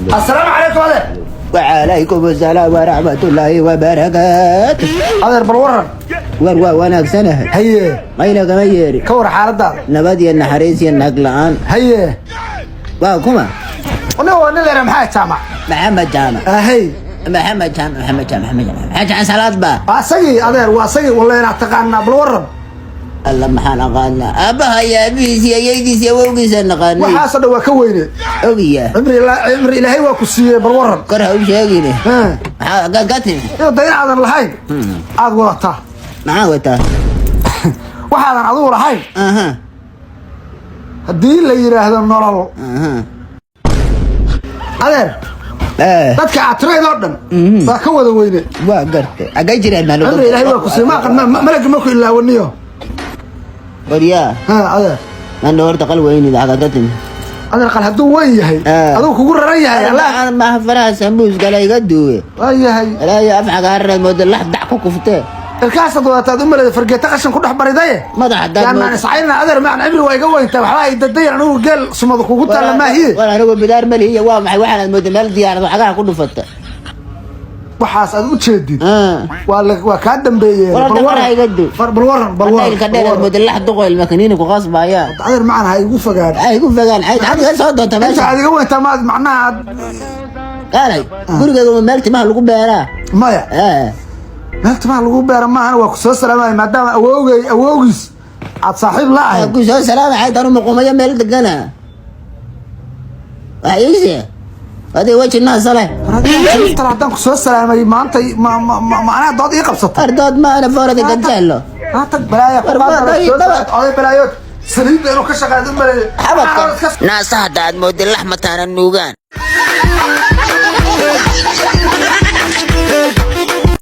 Assalaamu calaykum, adeer. Wacalaykum asalaam waraxmatullaahi wabarakaatu. Adeer, bal waran. War waa wanaagsanahay. Haye. Mayna kama yeeri. Ka war xaaladaada. Nabad iyo naxariis iyo naag la-aan. Haye. Waa kuma? Nin waa nin leera Maxaa Jaamac. Maxamed Jaamac. Ahey. Maxamed Jaamac, Maxamed Jaamac, Maxamed Jaamac, Maxamed Jaamac Salaad ba. Waa asagii, adeer, waa asagii. Walla inaad taqaanaa. Bal waran. Alla, maxaan aqaanaa? Aabbaha iyo aabihiis iyo ayaydiis iyo awowgiisa naqaanay. Waxaasoo dhan waa ka weyne. Ogiya. Cimri cimri ilaahay waa ku siiyey. Bal waran. Kor ha u sheegine. Maxaa ka ka timi? Iyo da inaadan lahayn aad wadataa. Maxaa wataa? Waxaadan adigu lahayn haddii la yidhaahdo nolol. Adeer, dadka aad tirayd oo dhan waa ka wada weyne. Waa gartay. Xaggay jireen maan? Cimri ilaahay waa ku siiyey. Ma aqan malagi ma ku ilaawaniyo. Waryaa. Ha, adeer. Mandha horta qal weynida, xaggaad ka timi? Adeer, qal hadduu weyn yahay, adigu kugu raran yahay Allah. Maaha faraha sambuuska la iga duwe. Waa yahay. Ilaahay, af cagaaraneed mooda lax dac ku kuftee. Ilkaasaad wadataad u maleda fargeeta qashin ku dhex baridaye. Madaxa hadaad yaan maan iscaynana, adeer maan. Cimri waa iga weyntaa, waxba ay dadayan. Anigu geel sumada kugu taalla maahiye. War, anigu bidaar malihiya. Waa maxay waxaanaad mooda meel diyaarado cagaha ku dhufata? Waxaas aad u jeedid waa waa kaa dambeeyeen. War, Bal horta waran. faraha iga du. Bal waran, bal waran. Ilka dheer Bal waran. mooda lax duqo ilma kaniini ku qasbaya. Adeer macaan, ha igu fogaan. Ay ku fogaan ay xad ka soo doonta inta meesha. Aad iga weyntaa maad macnaha aad Kaalay, gurigeyga ma meel timaha lagu beeraa? Maya. Meel timaha lagu beera maahana, waa ku soo salaamaya maadaama awowgay awowgiis aad saaxiib la ahayd. Ku soo salaama xayd anu muqumayo meel degana wax iise adiga weji naasale. Tal haddaan ku soo salaamay maanta, ma anaa dood ii qabsata? Ardood ma ana foorada ganjeelo. Haatan balaaya ku War, qaada oday balaayood saliidda inuu ka shaqeeyo u maleeyo. Xabadka naasa hadda aad mooda lax mataana nuugaan.